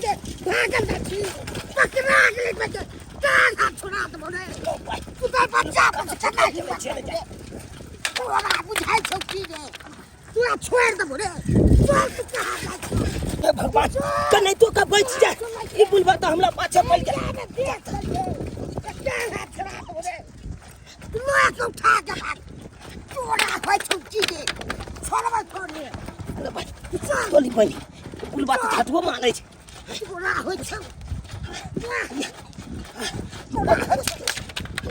के भागल जाइ छी पकड़ा गेलै बेटे टांग हाथ छोड़ा देबो रे तू तऽ बच्चा पर केना हिम्मत रे तोरा बुझाइ छौ की रे तोरा छोड़ि देबो रे चल तू कहाँ जाइ छी हे भगवान कने तो का बच जा ई बुलबा तो हमरा पाछे पड़ गया बच्चा देख टांग हाथ छोड़ा देबो रे लोहा के उठा के भाग तोरा होइ छौ की रे छोड़बै थोड़े अरे भाई तोली बनी बुलबा तो झटबो मारै छै तोरा होइ छौ तोरा होइ छौ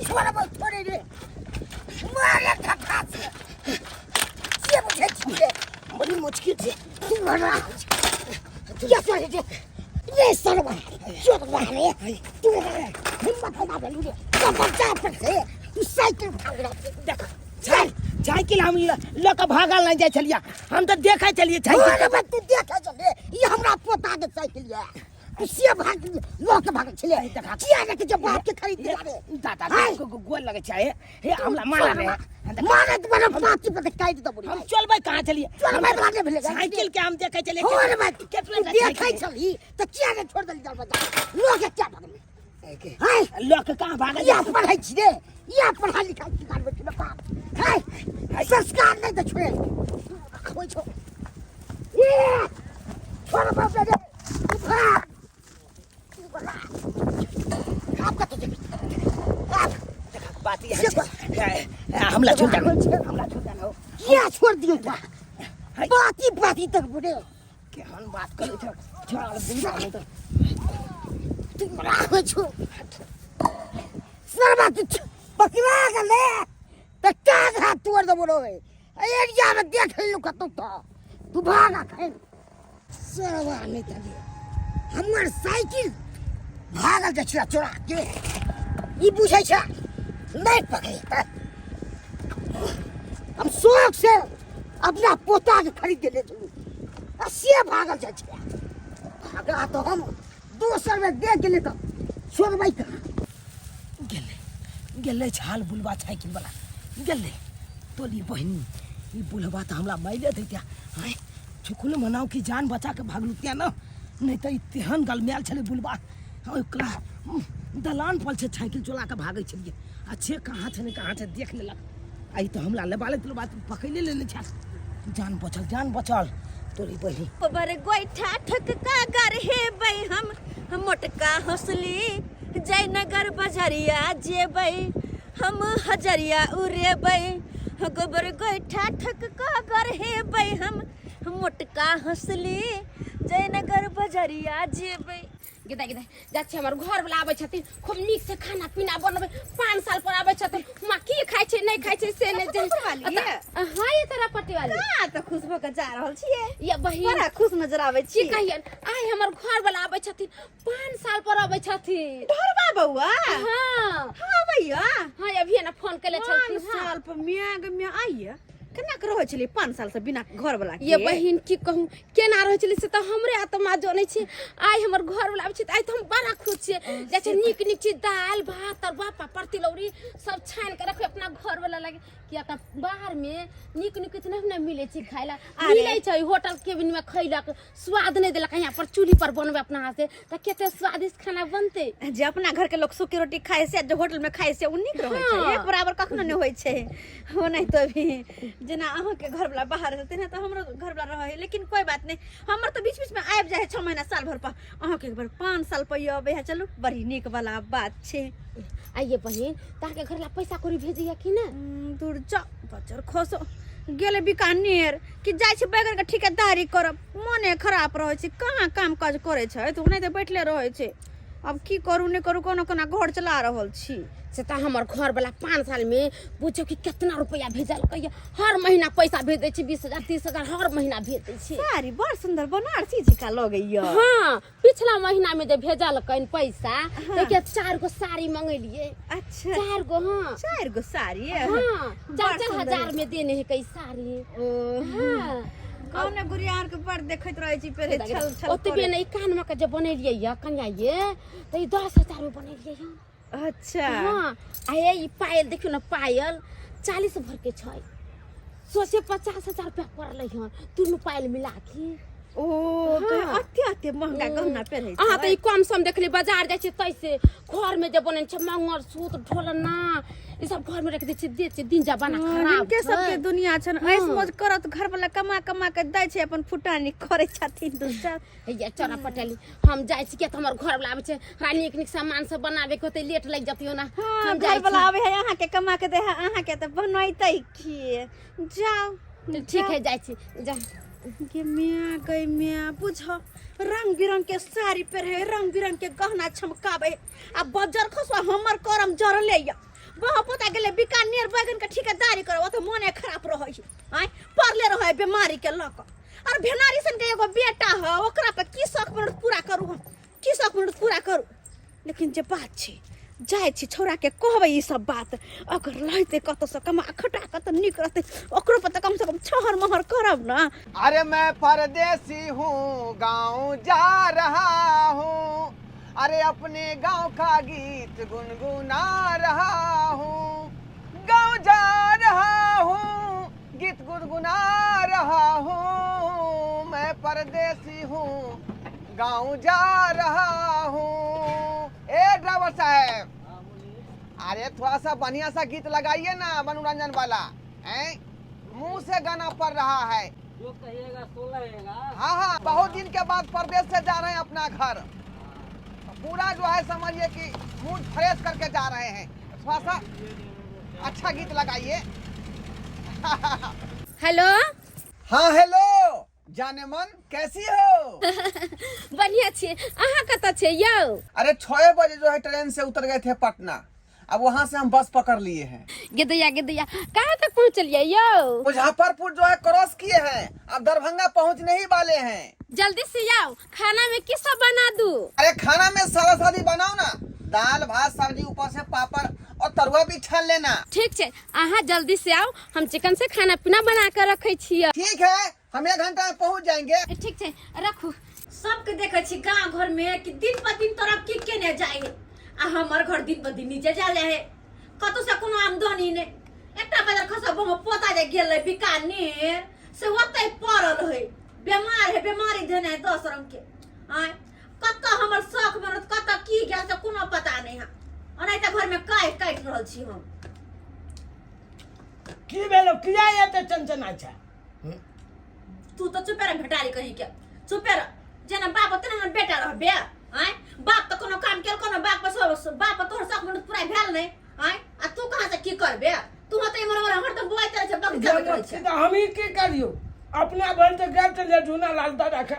छोड़बै थोड़े रे मारे ठठा से से बुझै छी रे बड़ी मुश्किल छै तोरा ये छोड़े रे ये सरवा चोरवा रे तोरा हिम्मत होना भेलू रे तो बच्चा पर से तू साइकिल उठा ले देख साइकिल हम लऽ कऽ भागल नहि जाइ छलियै हम तऽ देखै छलियै साइकिल अरे बा तू देखै छलियै ई हमरा पोता के साइकिल ये तू से भाग लऽ के भागल छलियै किया ने के बाप के खरीद दिला रे दादा गोल लगै छै हे हमरा मारा रे मारे तो बड़ा पाँच पर काटि दबो हम चलबै कहाँ छलियै चलबै वाला नहि भेलै साइकिल के हम देखै छलियै हो रे भाई तू देखै छली तऽ किया ने छोड़ देली दरवाजा लऽ के क्या भगली हाय लऽ के कहाँ भागल या पढ़ै छी रे या पढ़ाई लिखाई की करबै छी बाप हाय संस्कार नहि तऽ छोड़े होइ छौ ए छोड़ बाप रे भाग आप कतऽ जेबी आप बात इएह छै हमरा छोड़ जानो हमरा छोड़ जानो किया छोड़ दियौ तोरा बाती बाती तक बुढ़े केहन बात करै छ छोड़ बुढ़ा नहि तऽ तोरा होइ छौ सरबा तू पकड़ा गेलै तऽ टांग हाथ तोड़ देबो रे एरियामे देख लेलहुँ कतौ तऽ तू भाग अखन सरवा नहि तऽ हमर साइकिल भागल जाइ छै चोरा के ई बुझै छै नहि पकड़ेतै हम शौक से अपना पोताके खरीद देने छलहुँ आ से भागल जाइ छै भागला तऽ हम दोसरमे देख गेलै तऽ छोड़बै कहाँ गेलै गेलै छाल बुलबा साइकिल वाला गेलै तोली बहिनी ई बुलबा तऽ हमरा मारि दैते आँय छुकुल मनाउ कि जान बचा के भागलू त्या न नहि तऽ ई तेहन गलमायल छलै बुलबा ओकरा दलान पर छै साइकिल चला के भागै छलियै आ छे कहाँ छै ने कहाँ छै देख लेलक आ ई तऽ हमरा लेबा लेत बात पकड़ि लेने छै जान बचल जान बचल तोरी बहिनी बर गोइठा ठकका गरहेबै हम मोटका हौसली जयनगर बजरिया जेबै हम हजरिया उड़ेबै गोबर गोइठा ठकका गरहेबै हम मोटका हौसली जयनगर बजरिया जेबै गेदा गेदा जाइ छी हमर घर वाला आबै छथिन खूब नीक से खाना पीना बनबै 5 साल पर आबै छथिन माँ की खाइ छै नहि खाइ छै से नहि जानि। पट्टी वाली? हाँ ये तोरा पट्टी वाली कहाँ तऽ खुश भऽ कऽ जा रहल छियै ये बहिन बड़ा खुश नजर आबै की छी कहियन आइ हमर घर वाला आबै छथिन 5 साल पर आबै छथिन ढोरबा बौआ हाँ हाँ भैया हाँ अभी ने फोन केले पाँच छलखिन हाँ। साल पर मियाँ के मियाँ आइए केना के रहै छलियै 5 साल से बिना घर वाला के ये बहिन की कहूँ केना रहै छलै से तऽ हमरे आत्मा जनै छै आइ हमर घर वाला आबै छै तऽ आइ तऽ हम बड़ा खुश छियै जाइ छै नीक नीक चीज दालि भात तरुआ पापड़ तिलौरी सब छानि के रखबै अपना घर वाला लागे किया तऽ बाहर में नीक नीक किछु नहि ने मिलै छै खाय ला अरे। मिलै छै होटल केबिन में खैलक स्वाद नहि देलक यहाँ पर चूल्ही पर बनबै अपना हाथ से तऽ कते स्वादिष्ट खाना बनतै जे अपना घर के लोग सूखी रोटी खाए से जे होटल में खाए से उ नीक रहै छै हाँ। एक बराबर कखनो नहि होइ छै हो नहीं तो भी जेना अहाँके घर वाला बाहर रहते ना तऽ हमरो घर वाला रहै लेकिन कोई बात नहीं हमर तऽ बीच बीच में आबि जाइ है 6 महीना साल भर पर अहाँके एक बार 5 साल पर अबै है चलू बड़ी नीक वाला बात छै आइए बहिन तहाँके घर ला पैसा कौड़ी भेजैया कि ना दूर जा बच्चर खसो गेलै बीकानेर कि जाइ छै बैगन के ठेकेदारी करब मोने खराब रहै छै कहाँ काम काज करै छै तऽ ओनाहिते बैठले रहै छै आब की करू नहि करू कोना कोना घर चला रहल छी से तऽ हमर घरवला 5 सालमे बुझियौ कि कितना रुपैआ भेजलकै हर महीना पैसा भेज दै छै 20,000 30,000 हर महीना भेज दै छै साड़ी बड़ सुंदर बनारसी जकाँ लगैया हाँ पिछला महीना में जे भेजलकनि पैसा तऽ के 4 गो साड़ी मंगेलिए अच्छा 4 गो हाँ 4 गो साड़ी हाँ बड़ 4 4 सुंदर। हजार में देने है कई साड़ी ओ हाँ कौन गुड़िया आर के बड़ देखैत रहै छी पहले छल छल ओतबे करैत। नहि कान में के जे बनेलियै यऽ कनिया ये तऽ ई 10,000 में बनेलियै हन अच्छा हाँ आ ये ई पायल देखियौ ने पायल 40 भर के छै सोचे 50,000 रुपया पड़लै हन दुनू पायल मिला के ओ हाँ। अते अते एते महंगा गहना पहिरै अहाँ तऽ छै ई कम सम देखली बाजार जाइ छियै तैसे घर में जे बनै छै मंगलसूत्र ढोलना ई सब घर में रख दै छियै दे छियै दिन जमाना खराब हिनके छै। सबके दुनिया छन ऐस मौज करत घर वाला कमा कमा के दै छै अपन फुटानी करै छथिन दू चार हैया चना पटेली हम जाइ छी किया तऽ हमर घर वाला आबै छै हमरा नीक नीक सामान सब बनाबे के होतै लेट लागि जतियो ना हाँ हम घर जाइ वाला छी आबै है अहाँ के कमा के दे है अहाँ के तऽ बनैतै की जाओ ठीक है जाइ छी जा गे मियाँ गई मियाँ बुझ रंग बिरंग के साड़ी पहिरे रंग बिरंग के गहना चमकावे आ बजर खसुआ हमर करम जरले या बह पोता गेले बीकानेर बैगन के ठेकेदारी करब तऽ मोने खराब रहै छै आँय पड़ले रहै बीमारी के लऽ कऽ और भेनारी सन के एगो बेटा ह ओकरा पर की शौक मनोरथ पूरा करू हम की शौक मनोरथ पूरा करू लेकिन जे बात छै जाइ छी छौड़ाके कहबै ई सब बात अगर लैते कतौसँ कमा खटा कऽ तऽ नीक रहतै ओकरो पर तऽ कमसँ कम छहर महर करब ने अरे मैं परदेसी हूँ गाँव जा रहा हूँ अरे अपने गांव का गीत गुनगुना रहा हूँ गांव जा रहा हूँ गीत गुनगुना रहा हूँ मैं परदेसी हूँ गांव जा रहा हूँ ए ड्राइवर साहब अरे थोड़ा सा बढ़िया सा गीत लगाइए ना मनोरंजन वाला हैं मुंह से गाना पड़ रहा है जो कहिएगा सो लगेगा। हाँ हाँ, बहुत दिन के बाद परदेश से जा रहे हैं अपना घर, पूरा जो है समझिए कि मूड फ्रेश करके जा रहे हैं। थोड़ा सा अच्छा गीत लगाइए। हेलो। हाँ हेलो जाने मन, कैसी हो? बढ़िया छियै, अहाँ कतऽ छियै यौ? अरे 6 बजे जो है ट्रेन से उतर गए थे पटना, अब वहाँ से हम बस पकड़ लिए हैं। गेदैया गेदैया कहाँ तक पहुँचलियै यौ? मुजफ्फरपुर जो है क्रॉस किए हैं, अब दरभंगा पहुँचने ही वाले हैं। जल्दी से आओ, खाना में की सब बना दू? अरे खाना में सादा सादी बनाओ ना, दाल भात सब्जी, ऊपर से पापड़ और तरुआ भी छान लेना। ठीक छै, अहाँ जल्दी से आओ, हम चिकन से खाना पीना बना के रखे छियै। ठीक है, हम 1 घंटा में पहुँच जाएंगे। ठीक छै, रखू। सबके देखै छी गाँव घर में कि दिन पर दिन तरक्की केने जाइ है आ हमर घर दिन पर दिन नीचे जा है, कतौ से कोनो आमदनी नहि। एकटा बाजार खसा बम पोता जे गेलै बीकानेर से ओतै पड़ल है, बेमार है, बेमारी धेने है 10 रंग के। आँय कतऽ हमर शौक बनत, कतऽ की गेल से कोनो पता नहि है। ओनाहिते घर में काटि काटि रहल छी हम। की भेलो, किया एते चंचना छै? तू तऽ चुपे रह भेटारी कहीं के, चुपे रह। जेना बाप तेना ने बेटा रहबे। आँय बाप तऽ कोनो काम केलको ने, बाप पर सब बाप पर तोहर शौक मनोरथ पूरा भेल नहि। आँय आ तू कहाँ से की करबे? तू होते इमहर उमहर हरदम बौआइत रहै छै, बगीचा में रहै छै। तऽ हमही की करियौ, अपना भरि तऽ गेल छलियै झूना लाल दादा के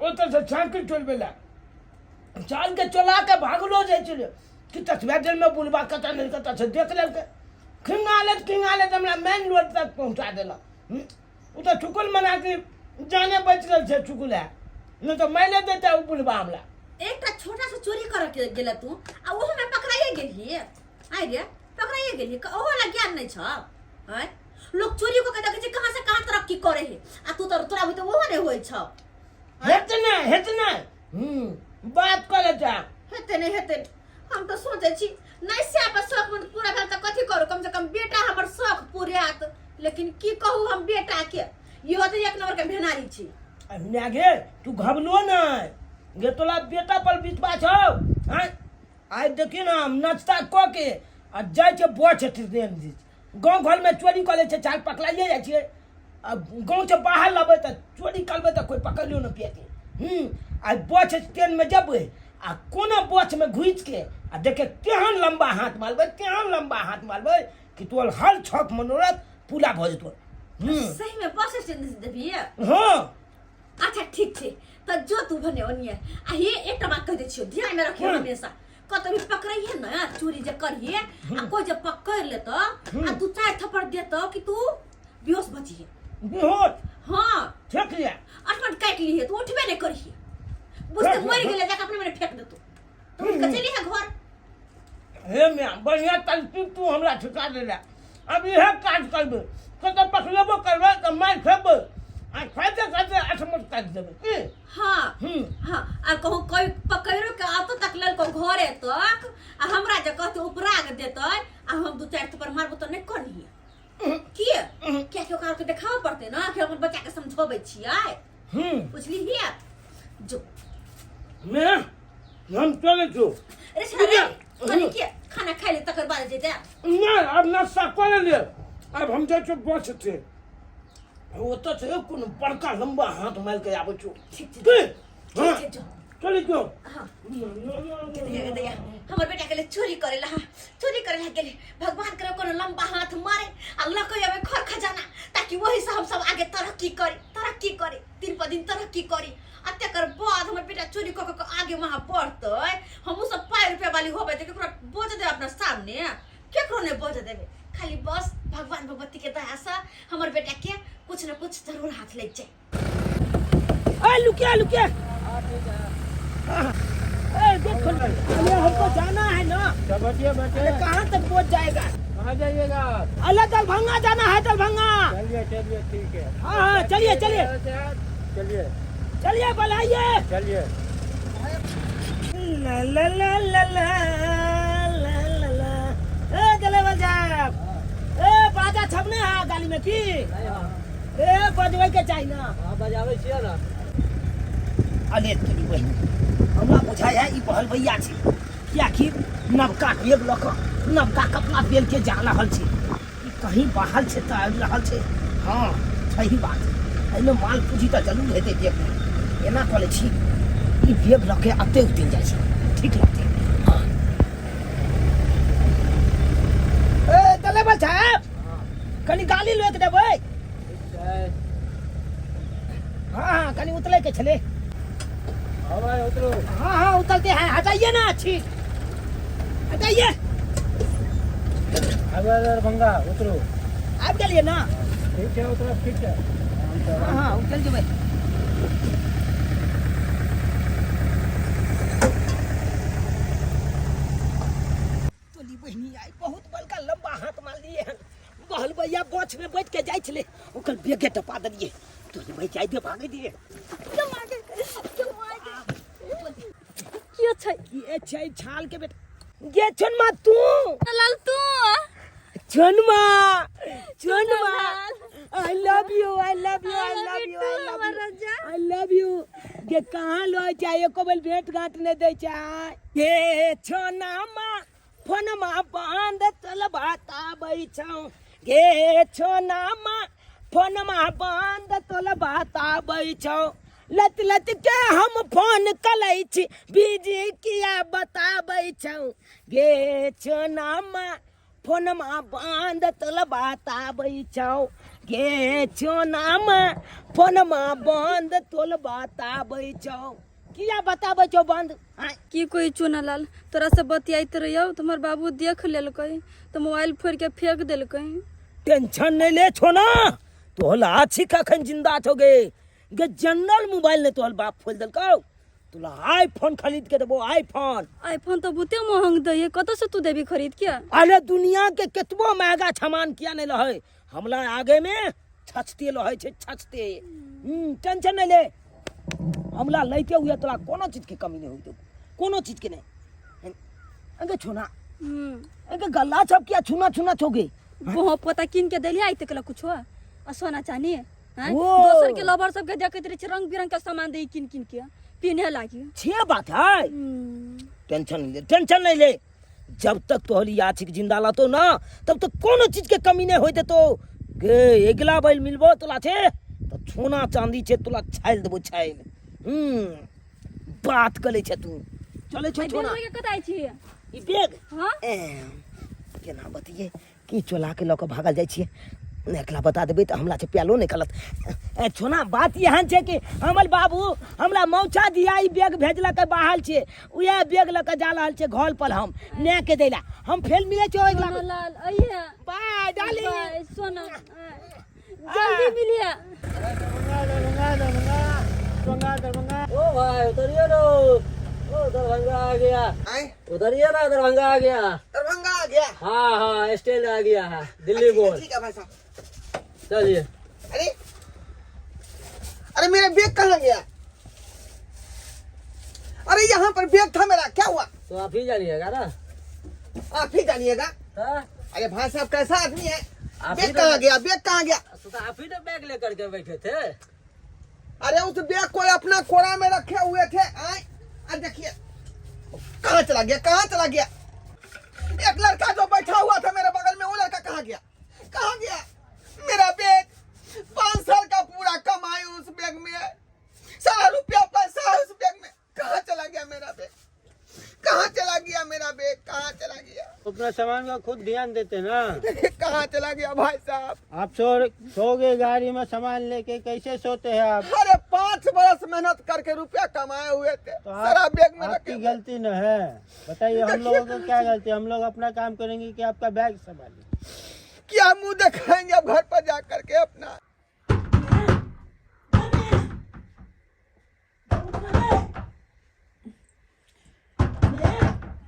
ओतऽ से साइकिल चलबै लए, चाल के चला के भागलो जाइ छलियै कि ततबे देर में बुलबा कतऽ नहि कतऽ से देख लेलकै, खिंगालैत खिंगालैत हमरा मेन रोड तक पहुँचा देलक। ओ तऽ चुकुल मना के जाने बचि गेल छै चुकुल है, नहि तऽ मारि देतै ओ बुलबा हमरा। एकटा छोटा सा चोरी करऽ के गेल तू आ ओहो में पकड़ाइए गेलही। आइ रे पकड़ाइए गेलही, ओहो ला ज्ञान नहि छौ। आँय लोग चोरी कऽ के देखै छै कहाँ से कहाँ तरक्की करे है, आ तू तऽ तोरा बुते ओहो नहि होइ छौ। हेतै नहि, हेतै नहि, बात करे जा। हेतै नहि, हेतै नहि। हम तऽ सोचै छी नहि से पर शौक मन पूरा भेल तऽ कथी करू, कम से कम बेटा हमर शौक पुरात। लेकिन की कहू हम बेटा के, इहो तऽ 1 नंबर के भेनारी छी। माय गे तू घबलो नहि गे, तोला बेटा पर विश्वास छौ? आँय आइ देखी ना हम नाश्ता कऽ के आ जाइ छै बस ट्रेन दिस, गाँव घरमे चोरी कऽ लै छै, चाल पकड़ाइए जाइ छियै। आ गाँवसँ बाहर लबै तऽ चोरी करबै तऽ कोइ पकड़ियो नहि पेतै। आ बस स्टैंडमे जेबै आ कोनो बसमे घुसिके आ देखे तेहन लम्बा हाथ मारबै, तेहन लम्बा हाथ मारबै कि तोहर हर छक मनोरथ पूरा भऽ जेतौ। सही में बस स्टैंड दिस देबही? हाँ। अच्छा ठीक छै, तऽ जो तू भने ओनिये। आ हे एकटा बात कहि दै छियौ, ध्यान में रखियो हमेशा, कतौ भी पकड़ैहे ने चोरी जे करिहे आ कोइ जे पकड़ लेतौ आ 2-4 थप्पड़ देतौ कि तू बेहोश भऽ जइहे। बेहोश? हाँ। ठीक ये। अटपट काटि लिहे, तू उठबे नहि करिहे, बुझते मरि गेलै जाके अपने मने फेंक देतौ, तू उठि कऽ चलि हे घर। हे मियाँ बढ़िया तरकीब तू हमरा सिखा देला, अब इएह काज करबै, कतऽ पकड़ेबो करबै तऽ मारि खेबै आ खाइते खाइते अठमट काटि देबै की? हाँ। हाँ, आ कहूँ कोई पकड़ो के आतो तक लेलको घरे तक आ हमरा जे कहते उपराग देतै आ हम 2-4 थप्पड़ मारबो तऽ नहि कनिहे। किए? कियाकि ओकरा के देखाबऽ पड़तै ना कि हम अपन बच्चा के समझाबै छियै। बुझलिही? जो मैं हम चलै छौ। अरे छना रे, कनी के खाना खाइ ले तकर बाद जेते। नहि, आब नाश्ता कऽ लेलियै, आब हम जाइ छियौ बस से, ओतऽ से कोनो बड़का लम्बा हाथ मारि के आबै छौ। ठीक छै। की? ठीक हाँ छै, जो। चलै छौ। हाँ। दैया दैया, हमर बेटा गेलै चोरी करे ला, चोरी करे ला गेलै। भगवान करे कोनो लंबा हाथ मारे आ लऽ के आवे खर खजाना, ताकि वही से हम सब आगे तरक्की करी, तरक्की करी, दिन पर दिन तरक्की करी। आ तकर बाद हमर बेटा चोरी कऽ कऽ आगे वहाँ बढ़तै, हमहूँ सब पाइ रुपया वाली होबै तऽ केकरो बोझ देबै अपना सामने? केकरो नहि बोझ देबै। खाली बस भगवान भगवती के दया से हमर बेटा के कुछ न कुछ जरूर हाथ लागि जाए। ए लुकिया लुकिया, ए देखो, अरे हमको जाना है ना। बैठिए बैठिए। अरे कहाँ तक पहुँच जाएगा? कहाँ जाइएगा आप? अरे दरभंगा जाना है, दरभंगा। चलिए चलिए, ठीक है। हाँ हाँ, चलिए चलिए। चलिए चलिए, बुलाइए। चलिए। ला ला ला ला ला ला ला ला। ए दलेवल साहब, ए बाजा छबने है गाली में की? ए बजबै के चाही ना। हाँ, बजाबै छियै ना। अरे तोरी बहिन, हमरा बुझाइ है ई बहलबैया छै, कियाकि नवका बेग लऽ कऽ नवका कपड़ा पेल के जा रहल छै। ई कहीं बाहर छै तऽ आबि रहल छै। हँ, सही बात, एहिमे माल पूँजी तऽ जरूर हेतै बेगमे। एना कऽ लै छी, ई बेग लऽ के एते उतरि जाइ छै, ठीक लगतै। हँ, ए दलेबल साहब, कनि गाली लोकि देबै? हाँ हाँ, कनि उतलै के छलै। हाँ भाई, उतरो। हाँ हाँ, उतलते हैं, हटाइए ना, अच्छी हटाइए। अब दरभंगा उतरो। आबि गेलियै ना? ठीक है, उतरो, ठीक है। हाँ हाँ, उतल जेबै। तोली बहिनी, आइ बहुत बड़का लंबा हाथ मारलियै हन। बहलबैया गाछ में बैठ के जाइ छलै, ओकर बेगे टपा देलियै। तोली भाई, जाइ दे, भागै दिए। कियो छै? के छै छाल के बेटा? गे छनमा, तू लाल, तू? छनमा, छनमा, I love you, I love you, I love you, I love you, I love you. गे कहाँ लो छै? एको बेर भेंट घाट नहि दै छै। गे छनमा, फोनमा बंद चल बताबै छौ। गे छनमा, फोनमा बंद तोल बताबै छौ। लत लत के हम फोन कलै छी, बिजी किया बताबै छौ? गे छनमा, फोनमा बंद तोल बताबै छौ। गे छनमा, फोनमा बंद तोल बताबै छौ। किया बताबै छौ बंद? आँय? की कहै चुनालाल, तोरासँ बतियाइत रहियौ तऽ हमर बाबू देख लेलकै तऽ मोबाइल फोड़ि के फेंक देलकै। टेंशन नहीं ले छो ना, तोहल आछी कखन जिंदा छो गे। गे जनरल मोबाइल ने तोहल बाप फोल देलकौ, तोला आईफोन खरीद के देबो, आईफोन। आईफोन तऽ बहुते महंग दैए, कतऽसँ तू देबी खरीद के? अरे दुनिया के केतबो महंगा सामान किया नहीं रहै, हमला आगे में छछते रहै छै, छछते। टेंशन नहीं ले, हमला लैते हुए तोरा कोनो चीज के कमी नहीं होई, कोनो चीज के नहीं। अंगे छुना, अंगे गल्ला सब किया छुना छुना छोगे? बहुत पता कीन के देलियै आइ तक ला कुछो आ सोना चानी हैं? ओ। दोसर के लवर सबके देखैत रहै छै, रंग बिरंग के सामान दै कीन कीन के पीने लागी। छे बात है। टेंशन नहीं ले, टेंशन नहीं ले। जब तक तोहर याचिक जिंदा लतो ना, तब तक कोनो चीज के कमी नहीं होई देतो। गे अगला बैल मिलबो तोला छे तो सोना चांदी छे तोला छाइल देबो, छाइल। बात कले छे तू, चले छे। आई छोना बेग लऽ के कतऽ छी? ई बेग? हाँ। ए, केना बतिये की चोला के लऽ कऽ भागल जाइ छियै? एकला बता देबै तऽ हमरा छै प्यालो नहि गलत। ए छोना, बात एहन छै कि हमर बाबू हमरा मौचा दिया ई बैग भेजलक, बाहर छै, उएह बैग लऽ कऽ जा रहल छै घर पर हम ने के दै ला। हम फेर मिलै छियौ अगिला बेर। लाल अइहे। बाय डार्लिंग। बाय सोना, जल्दी मिलिए। दरभंगा दरभंगा दरभंगा दरभंगा दरभंगा। ओ भाई, उतरिए ना। ओ दरभंगा आ गया। आए? उतरिए ना, दरभंगा आ गया। दरभंगा आ गया? हाँ हाँ, स्टैंड आ गया है, दिल्ली ठीक है, बोर्ड। ठीक है भाई साहब। चलिए। अरे अरे, मेरा बैग कहाँ गया? अरे यहाँ पर बैग था मेरा, क्या हुआ? तो आप ही जानिएगा ना। आप ही जानिएगा। हाँ? अरे भाई साहब, कैसा आदमी है? आप ही बैग कहाँ गया? बैग कहाँ गया? तो आप ही तो बैग लेकर के बैठे थे। अरे उस बैग को अपना कोड़ा में रखे हुए थे। आए आ देखिए कहाँ चला गया, कहाँ चला गया? एक लड़का जो बैठा हुआ था मेरे बगल में, वो लड़का कहाँ गया, कहाँ गया? मेरा बैग 5 साल का पूरा कमाई उस बैग में है, सारा रुपया पैसा है उस बैग में। कहाँ चला गया मेरा बैग, कहाँ चला गया मेरा बैग, कहाँ चला गया? अपना सामान का खुद ध्यान देते ना। कहाँ चला गया भाई साहब? आप सो गए गाड़ी में सामान लेके, कैसे सोते हैं आप? अरे 5 बरस मेहनत करके रुपया कमाए हुए थे, तो सारा बैग में आपकी रखे हुए। गलती न है। बताइए हम लोगों को क्या गलती? हम लोग अपना काम करेंगे कि आपका बैग संभालेंगे? क्या मुंह दिखाएंगे अब घर पर जा करके अपना?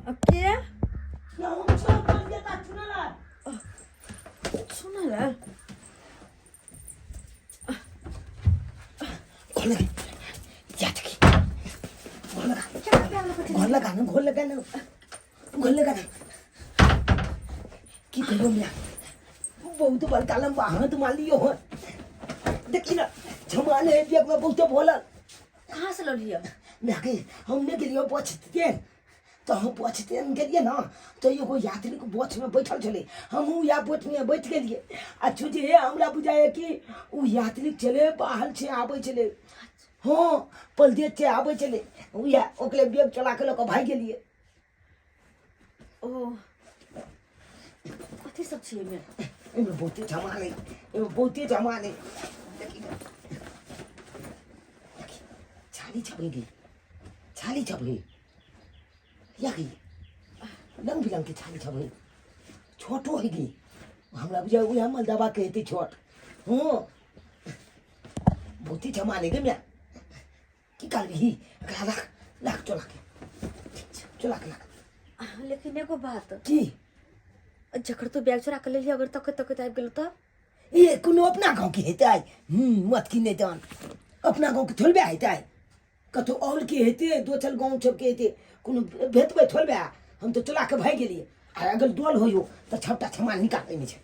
के सुनल घोल लगा जा देखी, घोल लगा, घोल लगा ना, घोल लगा ना, घोल लगा ना। की कहियो मिया, बहुत बड़का लंबा हाथ मार लियो हो। देखी ना झमाल है बैग में बहुत बोलल। कहाँ से ललियो? मिया के हम नहीं गेलियो बचते, तो हम बचते गेलिए ना तो एगो यात्री के बस में बैठल छलै, हमहूँ या बोट में बैठ गेलिए। आ छुजे हमरा बुझाइए कि उ यात्री छलै बाहर से आबै छलै, हाँ परदेश से आबै छलै, उएह ओकरे बैग चला के लऽ कऽ भागि गेलिए। ओ कथी सब छै एहिमे? एहिमे बहुते झमाल है, एहिमे बहुते झमाल है। देखी ने, देखी छाली छपै गई, छाली छपै या गई, रंग बिरंग के छाली छपै, छोटो है गई। हमरा बुझाइ उएह मलदबा के हेतै छोट। हाँ बहुते झमाल है गे मिया। की करबही, एकरा राख राख, चला के चला के राख। लेकिन एगो बात, की? जकर तू बैग चोरा के लेलियै, अगर तकैत तकैत आबि गेलौ तऽ? ए कोनो अपना गाँव के हेतै? मत की नहि तहन अपना गाँव के थोड़बे हेतै, कतौ और के हेतै, दोसर गाँव सबके हेतै, कोनो भेटबै थोड़बे। हम तऽ चला के भागि गेलियै। आ अगर डर होइयो तऽ छबटा छमा निकाल, एहिमे छै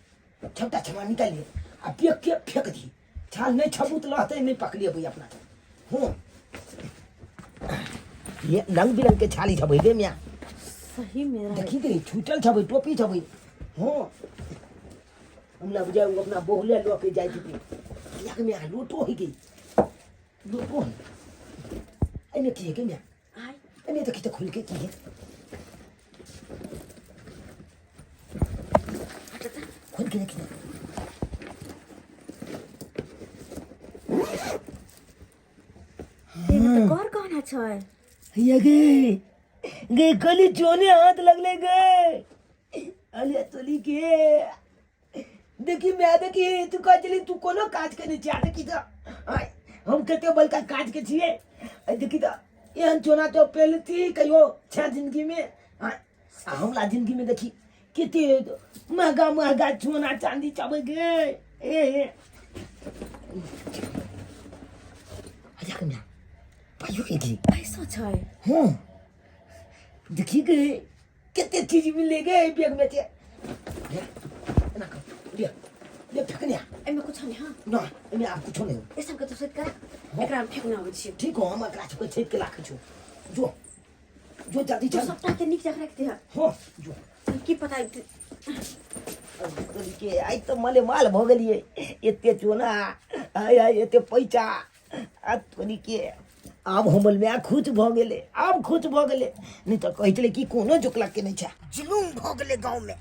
छबटा छमा निकालियै आ फेक के फेक दियै। छाल नहि छबूत रहतै, नहि पकड़ेबै अपना। हँ ये रंग बिरंग के छाली छबै गे मिया। सही में रहै। देखी गे छूटल छबै, टोपी छबै। हँ हमरा बुझाइ ओ अपना बहुले लऽ के जाइ छथिन। कियाक मिया लोटो होइ गई, लोटो है। एहिमे की है गे मिया? आय एहिमे देखी तऽ खोलि के की है। खोल के देखी। एहिमे तऽ कर गहना छै। ये गे गे गली चोने हाथ लगले गे। अरे तोली के देखी मैं, देखी तू कह चली तू कोनो काज के नहीं छियै। देखी तऽ आय हम कते बड़का काज के छियै। आय देखी तऽ एहन चोना तो पहलती कहियो छै जिंदगी में। आय आ हमरा जिंदगी में देखी कते महंगा महंगा सोना चांदी चबै गे। ए ए अच्छा कन्या पाइयो के की पैसा छै? हाँ देखी गे कते चीज मिले गे बैग में छे। एना कर लिया लिया फेकनिया। एहिमे कुछो नहि। हाँ ना एहिमे आब कुछो नहि। ए सबके तू सैत कर, एकरा हम फेकना आबै छियै। ठीक हो, हम एकरा सबके छेद के राखै छौ। जो जो जल्दी तू चल। सबटा के नीक जकाँ राखि दिहऽ। हाँ जो। की पता के आइ तऽ मले माल भऽ गेलियै। एते चोना आइ आइ एते पैसा आ तोरी के आब हमर माय खुश भऽ गेलै, आब खुश भऽ गेलै। नहि तऽ कहै छलै कि कोनो जोकला के नहि छै। जुलूम भऽ गेलै गाँवमे।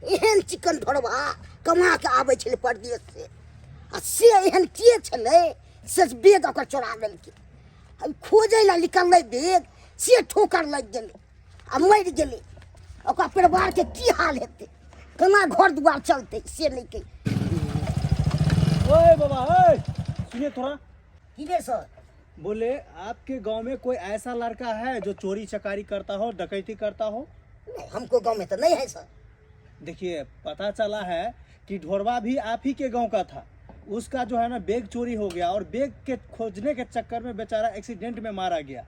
एहन चिकन ढोरबा कमा के आबै छलै परदेश से, आ से एहन के छलै से बैग ओकर चोरा लेलकै। आ खोजै लए निकललै बैग, से ठोकर लागि गेलै आ मरि गेलै। ओकरा परिवारके की हाल हेतै, केना घर दुआर चलतै से नहि कहि। ओए बाबा ओए सुनिए थोड़ा। की भेल सर? बोले आपके गांव में कोई ऐसा लड़का है जो चोरी चकारी करता हो, डकैती करता हो? नहीं, हमको गांव में तो नहीं है सर। देखिए पता चला है कि ढोरवा भी आप ही के गांव का था, उसका जो है ना बैग चोरी हो गया और बैग के खोजने के चक्कर में बेचारा एक्सीडेंट में मारा गया।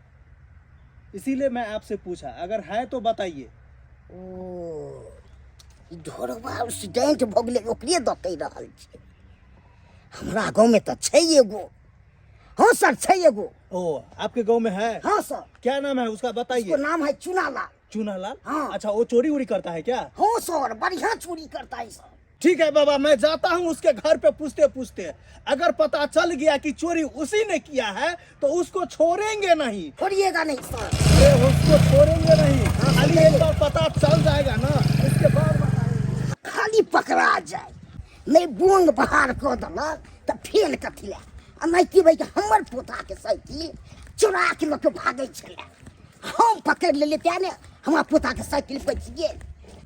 इसीलिए मैं आपसे पूछा, अगर है तो बताइए। ओ ई ढोरवा एक्सीडेंट भऽ गेलै ओकरे दऽ कहि रहल छै। हमरा गाँवमे तऽ छै एगो, हाँ सर छै एगो। ओ आपके गांव में है? हाँ सर। क्या नाम है उसका बताइए। उसको नाम है चुनालाल। चुनालाल? हाँ। अच्छा, वो चोरी उरी करता है क्या? हाँ सर, बढ़िया चोरी करता है सर। ठीक है बाबा, मैं जाता हूँ उसके घर पे पूछते पूछते, अगर पता चल गया कि चोरी उसी ने किया है तो उसको छोड़ेंगे नहीं। छोड़िएगा नहीं सर। अरे उसको छोड़ेंगे नहीं, खाली एक बार पता चल जाएगा ना उसके बाद बताएंगे। खाली पकड़ा जाए नहीं बोंग बहार कऽ देलक तऽ फेल कथी लए, आ नहि की भाई हमर पोताके साइकिल चोरा के लऽ के भागै छलै, हम पकड़ि लेलियै तेँ ने हमरा पोताके साइकिल बचि गेल।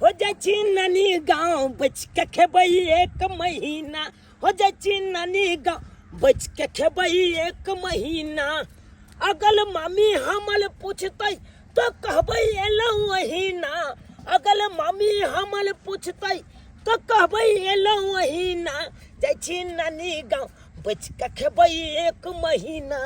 हो जाइ छी नानी गाँव बचि के खेबै एक महीना, हो जाइ छी नानी गाँव बचि के खेबै एक महीना, अगल मामी हमल पूछतै तो कहबै एलहुँ अहिना, अगल मामी हमल पूछतै तो कहबै एलहुँ अहिना, जाइ छी नानी गाँव बचि के खेबै एक महीना।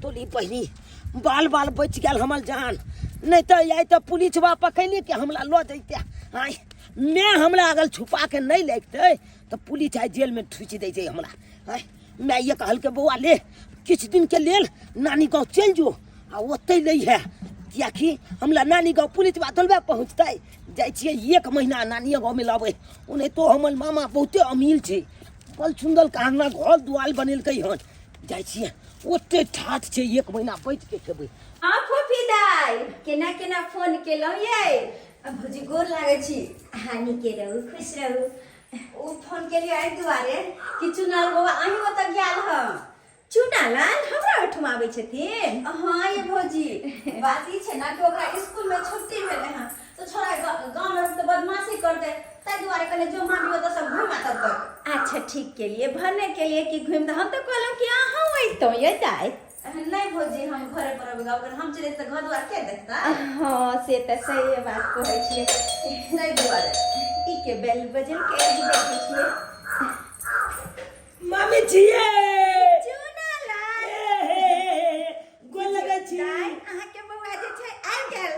तोली बहिनी बाल बाल बचि गेल हमर जान, नहीं तऽ आइ तऽ पुलिसवा पकड़िए के हमरा लऽ जैते। आइ मैं हमरा अगर छुपा के नहीं लगितै तऽ पुलिस आइ जेलमे ठुसि दै छै हमरा। आइ माय ये कहलकै बौआ ले किछु दिनके लेल नानी गाँव चलि जो आ ओतहि लै है, किएकि हमरा नानी गाँव पुलिसवा थोड़बे पहुँचतै। जाइ छियै एक महीना नानिए गाँवमे लबै, ओनाहितो हमर मामा बहुते अमीर छै, बड़ सुन्दर कहाँ घर दुआर बनेलकै हन। जाइ छियै ओते ठाठ छै, एक महीना बचि के खेबै। हाँ फोफी दाई, केना केना फोन केलहुँ यै? आ भौजी गोर लागै छी। अहाँ नीके रहू, खुश रहू। ओ फोन केलियै एहि दुआरे कि चुनाल बाबा अहीं ओतऽ गेल हँ। चुनालाल हमरा ओहिठाम आबै छथिन? हाँ ये भौजी, बात ई छै ना कि ओकरा स्कूल में छुट्टी भेलै हँ तऽ छोड़ा गाँव में तऽ बदमाशी करतै, ताहि दुआरे कहलियै जो मामी ओतऽ सब घुमा तब तक। अच्छा ठीक केलियै, भने केलियै कि घुमि, हम तऽ कहलहुँ कि अहाँ अइतहुँ यै दाइ। नहि भौजी, हम घरे पर रहबै, अगर हम चलि तऽ घर दुआर के देखतै? हाँ से तऽ सही बात कहै छियै, ताहि दुआरे। ई के बेल बजल के देखै छियै। मामी छियै चुनालाल। गोर लगै छी। दाइ, अहाँके बौआ जे छै आबि गेल।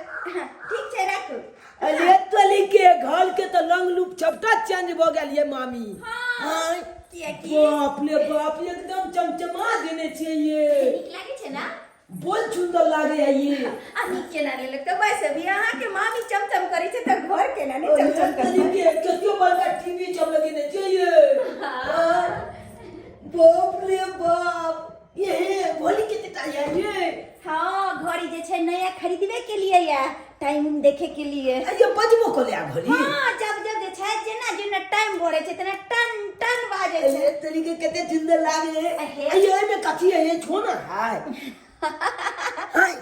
ठीक छै राखू। अरे तोली के घर के तऽ रंग रूप सबटा चेंज भऽ गेल ये मामी। हाँ, किएकि बाप रे बाप, एकदम चमचमा देने छियै ये। नीक लागै छै ना? बहुत सुंदर लागे है ये। आ नीक केना नहि लगतै? वैसे भी अहाँके मामी चमचम करै छै तऽ घर केना नहि चमचम करतै? के कतियो बड़का टीवी सब लगेने छियै ये। हाँ। बाप रे बाप, ये घड़ी कतेटा ये ये? हाँ घड़ी जे छै नया खरीदबे के लिए या टाइम उम देखे के लिए। ये बजबो कले आ घड़ी? हाँ जब जब जे छै जेना जेना टाइम बढ़े छै तेना टन टन बाजे छै। ये तरीके कते सुंदर लागे है। अहे। ये एमे कथी है? ये छो ना है। हाय।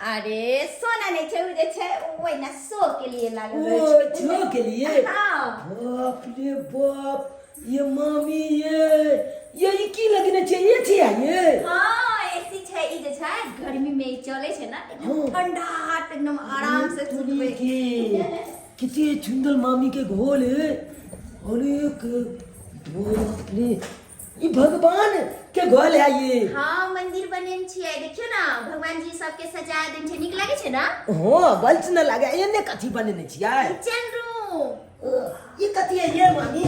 अरे सोना नहीं छै, उ जे छै ओहिना शो के लिए लागल ओ रहै छै। छो के लिए? हाँ। बाप रे बाप, ये मामी ये ये की लगने छै? ये छै ये? हाँ एसी छै, ई जे छै गर्मी में ई चले छै ना, एकदम ठंडा एकदम आराम से सुतबै। के कितने सुंदर मामी के घोल है। अरे के बाप रे, ई भगवान के घोल है ये। हाँ मंदिर बनेन छियै, देखियौ ना भगवान जी सबके सजा देन छै, नीक लागे छै ना? हाँ बल्च न लागे। एने कथी बनेने छियै? Kitchen room. ई कथी है ये मामी?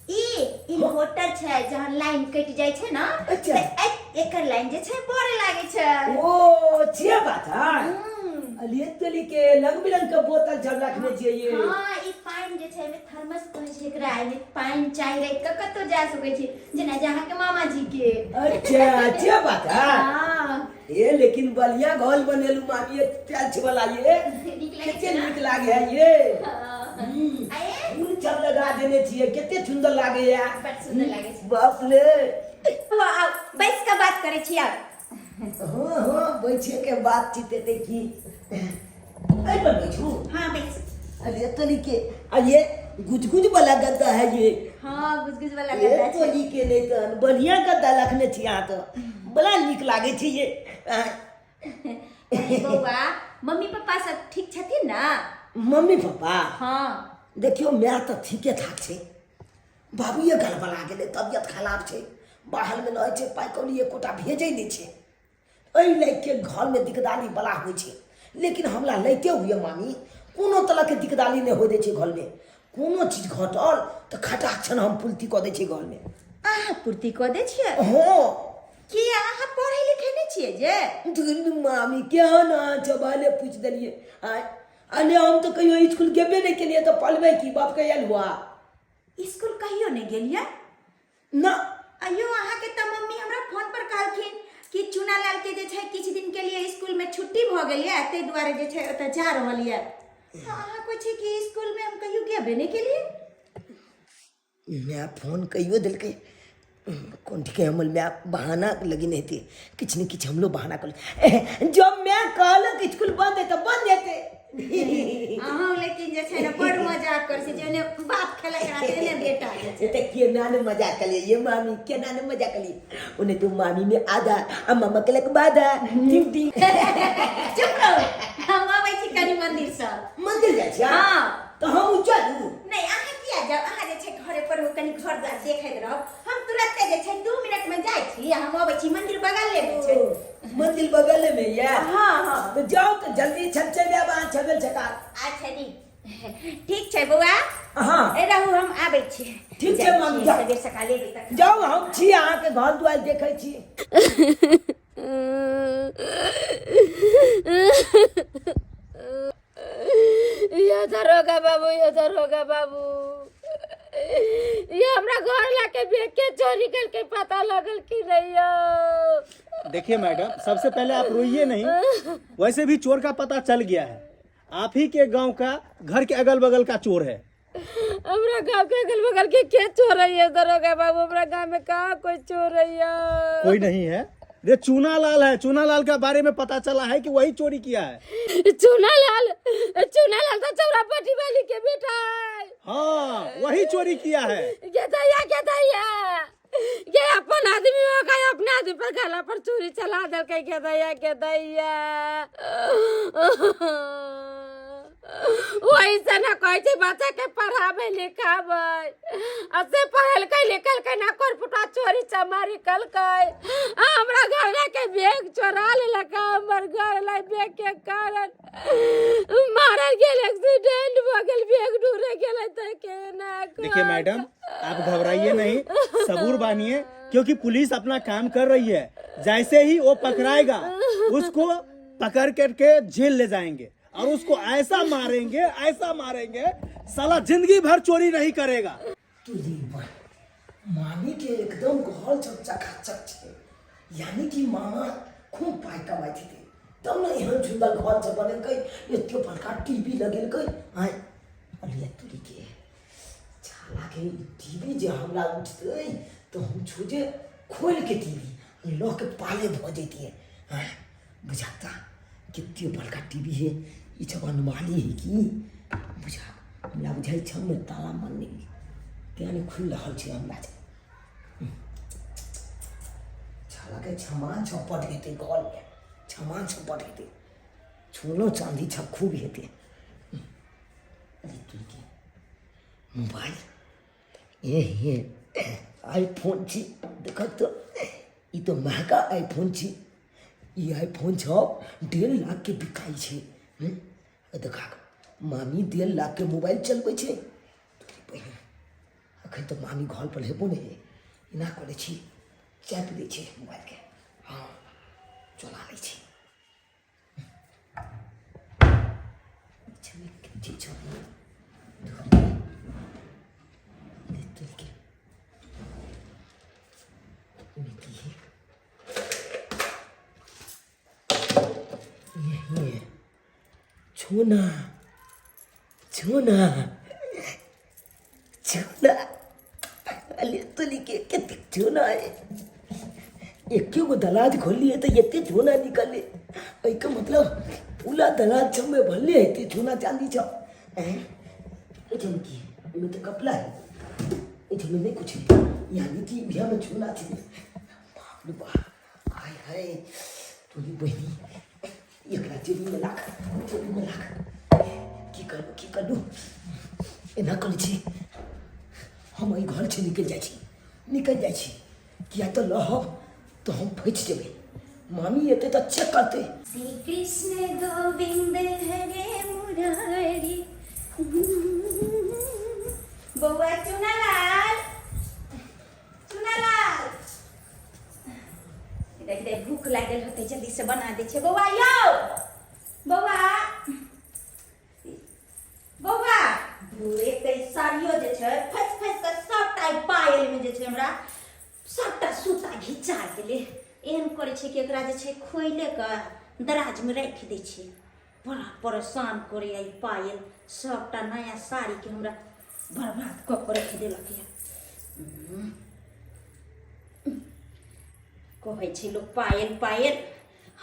ई इन्वर्टर छै, जहन लाइन कटि जाइ छै ना, अच्छा। तऽ एकर लाइन जे छै बढ़े लागै छै। ओ छे बात है। हम्म। अलिए तोली के रंग बिरंग के बोतल सब रखने छियै ये। हाँ ई पानि जे छै एहिमे थर्मस कहै छै एकरा, एहिमे पानि चाय राखि कऽ कतौ जा सकै छी, जेना जे अहाँके मामा जी के। अच्छा छे बात है। हाँ। ये लेकिन बढ़िया घोल बनेलू मामी, ये टाइल्स वाला ये। नीक लागै कते छै ना? नीक लागे है ये। हाँ। हम्म। आए? फूल सब लगा देने छियै, कते सुंदर लागे या। बड़ सुंदर लागे छै। बाप रे। हाँ, आउ, बैस कऽ बात करै छी आब। हाँ हाँ बैठे के बातचीत हेतै की। एहि पर बैठू? हाँ बैस। अरे तोली के, आ ये गुजगुज वाला गद्दा है ये। हाँ गुजगुज वाला ये गद्दा छै। तोली के नहीं तहन बढ़िया गद्दा रखने छी अहाँ तऽ, बड़ा नीक लागै छै ये। अरे बौआ, मम्मी पापा सब ठीक छथिन ना? Mummy papa? हाँ। देखियौ माय तऽ ठीके ठाक छै, बाबुए गड़बड़ा गेलै, तबियत खराब छै, बाहरमे रहै छै, पाइ कौड़ी एकोटा भेजै नहि छै, एहि लए के घरमे दिकदारी बड़ा होइ छै। लेकिन हमरा लैते हुए मामी कोनो तरहके दिकदारी नहि होइ दै छै घरमे, कोनो चीज घटल तऽ खटाक छन हम पूर्ति कऽ दै छियै घरमे। अहाँ पूर्ति कऽ दै छियै? हाँ। किया अहाँ पढ़ै लिखै नहि छियै जे? दुनू मामी केहन अहाँ सवाले पूछि देलियै। आँय अने हम तऽ कहियो इसकुल गेबे नहि केलियै तऽ पढ़बै की, बापके आयल हुआ। इसकुल कहियो नहि गेलियै? ना। अयो अहाँके तऽ मम्मी हमरा फोन पर कहलखिन कि चुनालाल के जे छै किछु दिन के लिए स्कूल में छुट्टी भऽ गेल यऽ, ताहि दुआरे जे छै ओतऽ जा रहल यऽ। तऽ अहाँ कहै छी कि स्कूल में हम कहियो गेबे नहि केलियै? माय फोन कहियो देलकै, कोन ठीके हमर माय बहाना लगेने हेतै, किछु ने किछु हमरो बहाना कर। जब माय कहलक स्कूल बंद है तऽ बंद हेतै। अहूँ लेकिन जे छै ने बड़ मजाक करै छै, जेने बाप खेलक रहा तेने बेटा जे छै। तऽ केना ने मजाक कलियै ये मामी, केना ने मजाक कलियै। ओने तो मामी में आधा आ मामा केलक बाधा। टिंग टिंग। चुप रहू, हम अबै छी कनी मंदिर सँ। मंदिर जाइ छी? हाँ। तऽ हम चलू? नहि, अहाँ किया जाउ, अहाँ जे छै घरे पर रहू, कनी घर द्वार देखैत रहब। हम तुरंते जे छै 2 मिनट में जाइ छी आ हम अबै छी, मंदिर बगले में छै। मंदिर बगले में ये? हाँ हाँ। तऽ जाउ तऽ जल्दी छप चलि आयब अहाँ छबेल छकार। अच्छा नी ठीक छै बौआ। हाँ। ए रहू, हम आबै छी। ठीक छै जाइ मामी, छी, जाउ। सबेर सकाल एबै तखन। जाउ, हम छी अहाँके घर दुआरि देखै छी। ये दरोगा बाबू, ये दरोगा बाबू, ये हमरा घर लाके बेच के चोरी करके पता लगल कि नहीं हो। देखिए मैडम, सबसे पहले आप रोइए नहीं, वैसे भी चोर का पता चल गया है, आप ही के गांव का घर के अगल बगल का चोर है। हमरा गांव के अगल बगल के चोर है ये दरोगा बाबू? हमरा गांव में कहाँ कोई चोर है ये? कोई नहीं है रे, चूना लाल है। चूना लाल का बारे में पता चला है कि वही चोरी किया है। चूना लाल? चूना लाल तो चौरापट्टी वाली के बेटा है। हाँ, वही चोरी किया है। ये दैया, के दैया, ये अपन आदमी हो गए, अपने आदमी पर गला पर चोरी चला देलकै। के दैया, के दैया, वही से ना कहै छै बच्चा के पढ़ाबै लिखाबै, आ से पढ़लकै लिखलकै ना, कोरपुटा चोरी चमारी कलकै आ हमरा घर के बैग चोरा लेलक। हमर घर ला बैग के कारण मारल गेल, एक्सीडेंट भऽ गेल, बैग ढूंढे गेलै तऽ केना? देखिए मैडम, आप घबराइए नहीं, सबूर बानिए, क्योंकि पुलिस अपना काम कर रही है। जैसे ही वो पकड़ाएगा उसको पकड़ करके जेल ले जाएंगे और उसको ऐसा मारेंगे, ऐसा मारेंगे, साला जिंदगी भर चोरी नहीं करेगा। तुरी मामी के एकदम घर सब चकाचक छै, यानी कि मामा खूब पाइ कमाइत हेतै तब ने एहन सुन्दर घर सब बनेलकै, एते बड़का टीवी लगेलकै। आँय अलिया तुरी के छाला के टीवी जे हमरा उठतै तऽ हम छोजे खोलि के टीवी लऽ के पाले भऽ जैतियै। आँय बुझाता कते बड़का टीवी है, ई सब अनमारी है की बुझा हमरा बुझाइ छै ने ताला मारने तें नहि खुलि रहल छै हमरा। छाला के छमा छपट हेतै घरमे, छमा छपट हेतै, सोनो चाँदी सब खूब हेतै। अरे तुरके मोबाइल ए हे आईफोन छी, देखत तऽ ई तऽ महगा आईफोन छी, ई आईफोन छौ 1.5 लाख के बिकाइ छै। देखा मामी 1.5 लाख के मोबाइल चलबै छै। अखन तऽ मामी घर पर हेबो नहि है, एना करै छी चापि दै छै मोबाइलके, हँ चला लै छी। छोना छोना छोना अले तोली के कतेक छोना है, एके गो दलाज खोललिए तऽ एते छोना निकलले, एहिके मतलब पूरा दलाज सबमे भरले हेतै सोना चाँदी सब। एहिठाम की? एहिमे तऽ कपड़ा है, एहिठाम नहि कुछ है, यानी कि इएहमे सोना छै। बाप रे बाप, आय हाय तोरी बहिनी, एकरा जेबीमे राख, जेबीमे राख। की करू की करू, एना करै छी हम एहि घरसँ निकलि जाइ छी, निकलि जाइ छी, किया तऽ रहब तऽ हम फँसि जेबै, मामी एतै तऽ चेक करतै। श्री कृष्ण गोविंद हरे मुरारी। बौआ चुनालाल, चुनालाल, देख देख भूख लागल होतै जल्दी से बना दै छियै बौआ यौ बौआ बौआ भूरे के साड़ियो जे छै फसि फसि कऽ सबटा ई पायलमे जे छै हमरा सबटा सूता घिचा गेलै एहन करै छै कि एकरा जे छै खोइले कऽ दराजमे राखि दै छियै बड़ा परेशान करैए ई पायल सबटा नया साड़ीके हमरा बर्बाद कऽ कऽ राखि देलक यऽ कहै छै लोक पायल पायल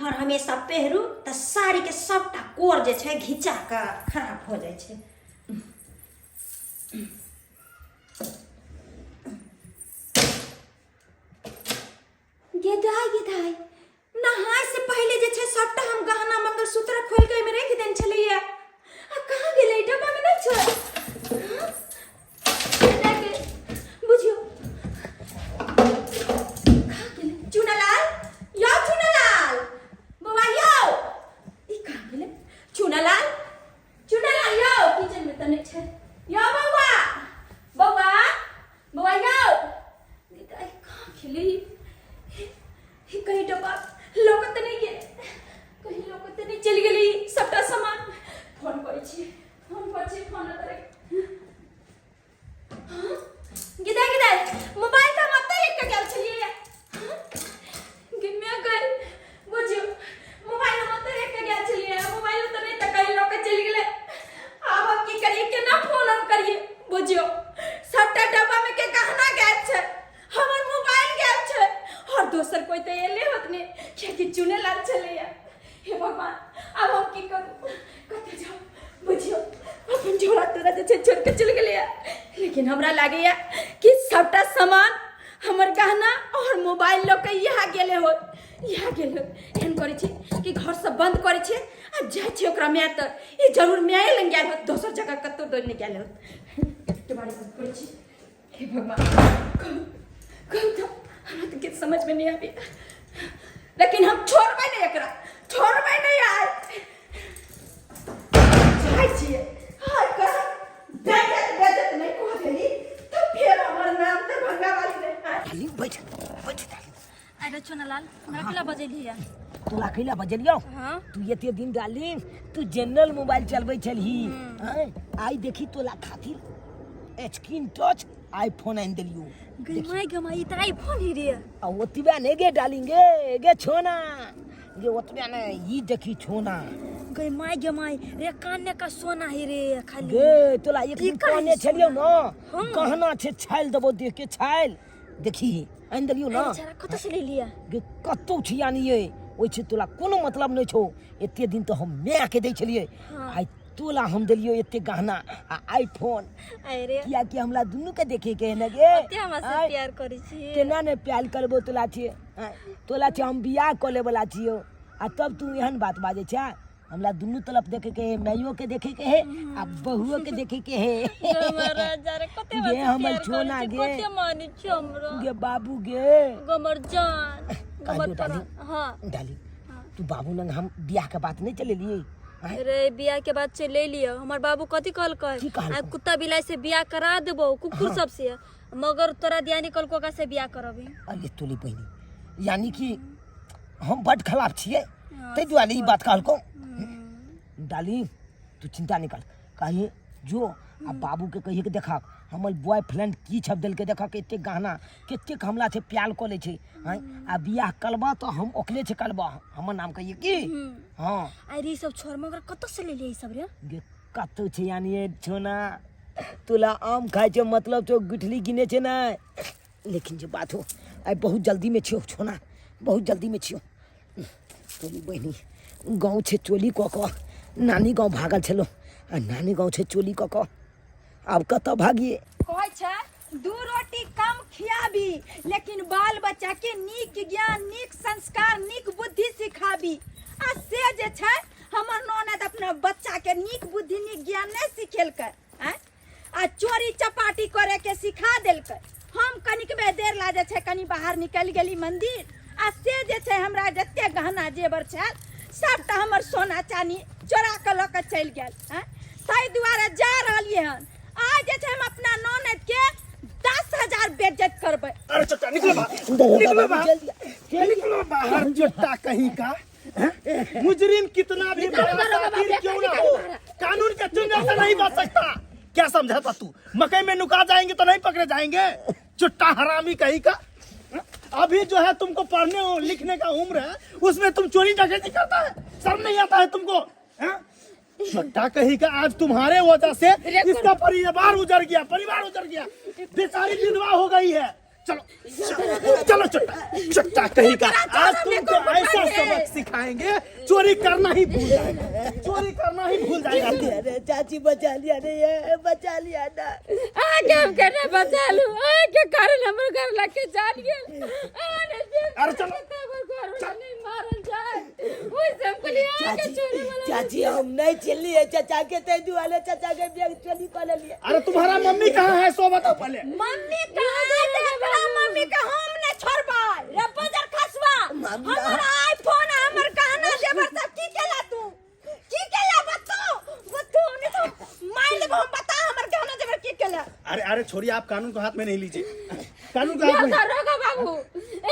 हर हमेशा पहिरू तऽ साड़ीके सबटा कोर जे छै घिचा कऽ खराब हो जाइ छै गे दाइ गे दाइ नहाय से पहिले जे छै सबटा हम गहना मंगलसूत्र खोलि के ओहिमे राखि देने छलियै आ कहाँ गेलै डब्बामे नहि छै हाँ? गे दाइ गे, बुझियौ कहाँ गेलै चुनालाल यौ चुनालाल बौआ यौ ई कहाँ गेलै चुनालाल चुनालाल यौ किचनमे तऽ नहि छै यौ बौआ बौआ बौआ यौ दाइ कहाँ गेली हे कहीं डब्बा लौकत तऽ नहि गेल कहीं लौकत तऽ नहि चलि गेली सबटा सामान फोन करै छी फोन करै छी फोन करै हाँ? गिदा गिदा मोबाइल तऽ हम ओतऽ राखि कऽ गेल छलियै गिम्या गई बुझियौ मोबाइल हम ओतऽ राखि कऽ गेल छलियै मोबाइल ओतऽ नहि तऽ कहीं लऽ कऽ चलि गेलै आब हम की करियै केना फोन हम करियै बुझियौ सबटा डब्बामे के गहना गायब छै हमर मोबाइल गायब छै और दोसर कोई तऽ एले होत ने कियाकि चुने लाल छलैया हे भगवान आब हम की करू कतऽ जाउ बुझियौ अपन झोरा तोरा जे छै छोड़ि कऽ चलि गेलैया लेकिन हमरा लागैया कि सबटा सामान हमर गहना और मोबाइल लऽ कऽ इएह गेले होत इएह गेल होत एहन करै छी कि घर सब बंद करै छियै आ जाइ छी ओकरा माय तर ई जरूर माये लग गेल होत दोसर जगह कतौ दौड़ नहि गेल होत केबाड़ी बंद करै छी हे भगवान कहू कहू तऽ हमरा तऽ किछु समझमे नहि आबैया लेकिन हम छोड़बै नहि एकरा छोड़बै नहि आइ जाइ छियै हाय कर बेजत बेजत नहि कह देली तऽ फेर हमर नाम दरभंगा वाली नहि आय डाली बैठ बैठ डाली अरे चुनालाल हमरा केला बजेली है तोरा कैला बजलियौ हाँ तू एते दिन डाली तू जनरल मोबाइल चलबै छलही आँय, आइ देखी तोला खातिर स्क्रीन टच आईफोन आनि देलियौ गई माय गमाई ई तऽ आईफोन ही रे आ ओतबे नहि गे डालिंगे गे छोना गे ओतबे नहि ई देखी छोना गई माय गमाई रे कान का सोना ही रे खाली गे तोला एक दिन की कहै कहने छलियौ न हाँ। गहना छै छालि देबो देख के छालि देखी आनि देलियौ न अरे छाड़ा कतऽ से ले लिया गे कतौ छी आनिये ओहि छै तोला कोनो मतलब नहि छौ एते दिन तऽ हम मायके दै छलियै आइ तोला हम देलियौ एते गहना आ आईफोन अरे कियाकि हमरा दुनू के देखे के है ने गे ओते हमरा से आँय, प्यार करै छी केना ने प्यार करबो तोला छियै आँय, तोला छियै हम बियाह कऽ लेबला छियौ आ तब तू एहन बात बाजै छै हमरा दुनू तरफ देखे के है माइयो के देखे के है आ बहुओ के देखे के है महाराजा रे कते गे हमर प्यार करै छोना छी गे कते मानै छी हमरा गे बाबू गे गमर जान गमर काजो डाली हां डाली तू बाबू लंग हम बियाह के बात नहीं चलेलिए आँय? रे बियाह के बात चले लियो हमर बाबू कथी कहलकै की कहलकै? आ कुत्ता बिलाई से बियाह करा देबो कुकुर सब से मगर तोरा दियानी कहलको ओकरा से बियाह करबी अरे तोली बहिनी यानी कि हम बड खराब छियै ताहि दुआरे ई बात कहलको डाली तू चिंता नहीं कर कहीं जो आ बाबू के कहिए के देखक हमर बॉयफ्रेंड की छप देलकै देखक एते गहना कतेक हमला छै प्याल कऽ लै छै आँय आ बियाह करबह तऽ हम ओकरे छै करबह हमर नाम कहिए की हँ अरे ई सब छोड़ मगर कतऽ से ले लिये ई सब रे गे कतौ छै यानी छोना तोला आम खाइ छै मतलब छौ गुठली गिने छै ने लेकिन जे बात हो आइ बहुत जल्दीमे छियौ छोना बहुत जल्दीमे छियौ तोरी बहिनी गाँव छै चोली कऽ कऽ नानी गाँव भागल छलहुँ आ नानी गाँव छै चोली कऽ कऽ आब कतऽ भागिए कहै छै दू रोटी कम खियाबी लेकिन बाल बच्चा के नीक ज्ञान नीक संस्कार नीक बुद्धि सिखाबी आ से जे छै हमर ननद अपना बच्चा के नीक बुद्धि नीक ज्ञान नहि सिखेलकै आँय आ चोरी चपाटी करे के सिखा देलकै हम कनिकबे देर ला जे छै कनि बाहर निकलि गेली मंदिर आ से जे छै हमरा जते गहना जेवर छल सबटा हमर सोना चानी चोरा कऽ लऽ कऽ चलि गेल आँय ताहि दुआरे जा रहलियै हन आइ जे छै हम अपना ननद के 10 1000 बेइज्जत करबै। अरे चट्टा निकलो बाहर, निकलो बाहर, निकलो बाहर चट्टा कहीं का। हैं? मुजरिम कितना भी बड़ा शातिर क्यों ना हो, कानून के चुंगल से नहीं बच सकता। क्या समझा था तू, मकई में नुका जाएंगे तो नहीं पकड़े जाएंगे? चुट्टा हरामी कहीं का। हैं? अभी जो है तुमको पढ़ने और लिखने का उम्र है, उसमें तुम चोरी डकैती करता है, शर्म नहीं आता है तुमको? हैं? चुट्टा कहीं का, आज तुम्हारे वजह से इसका परिवार उजड़ गया, परिवार उजड़ गया, बेचारी विधवा हो गई है। चलो चलो चुट्टा, चुट्टा कहीं का, आज तुमको ऐसा सबक सिखाएंगे, चोरी करना ही भूल जाएगा, चोरी करना ही भूल जाएगा तू। अरे चाची बचा लिया रे, ये बचा लिया ना। आगे हम केना बचा लू, आगे कारण हमर घर लगे जान गेल। अरे अरे चलो। हमर घर वाला नहीं मारल जाए, ओइ से हम कहलिए आगे चोरी वाला। चाची हम नहीं छिलिए चाचा के, ते दुआले चाचा के बैग चोरी कर लिए। अरे तुम्हारा मम्मी कहाँ है सो बताओ पहले। मम्मी कहाँ है? एकरा मम्मी के हम नहीं छोड़बै रे बजर खसवा। हमर आईफोन हमर गहना जेवर सब की केला तू, की केला बताओ, बताओ नहीं तो मार लेबो हम। बता हमर गहना जेवर की केला। अरे अरे छोड़िए, आप कानून को हाथ में नहीं लीजिए, कानून को हाथ में। रोका बाबू,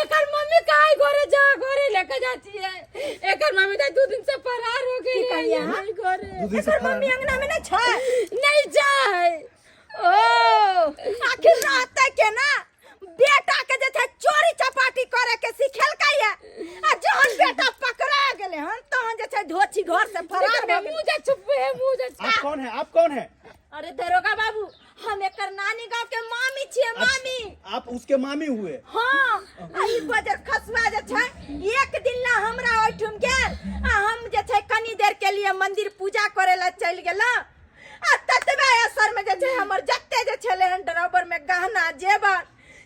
एकर मम्मी काहे घरे जा घरे लेके जाती है? एकर मम्मी तो 2 दिन से फरार हो गई है, यहीं घरे। दो दिन से एकर फरार। मम्मी अंगना में नहीं छै? नहीं जाए। ओ आखिर रहते के ना बेटा के जे छै चोरी चपाटी करे के सिखेलकै है, आ जहन बेटा पकड़ा गेले हन तहन जे छै धोछी घर से फरार भऽ गेलै। मुँह जा छुपे है, मुँह जा। आप कौन है, आप कौन है? अरे दरोगा बाबू, हम एकर नानी गांव के मामी छियै, मामी। आप उसके मामी हुए? हाँ, आ ई बजर खसुआ जे छै एक दिन ला हमरा ओहिठाम गेल, आ हम जे छै कनी देर के लिए मंदिर पूजा करे ला चलि गेलहुँ, आ ततबे असर में जे छै हमर जते जे छलै हन ड्राइवर में गहना जेवर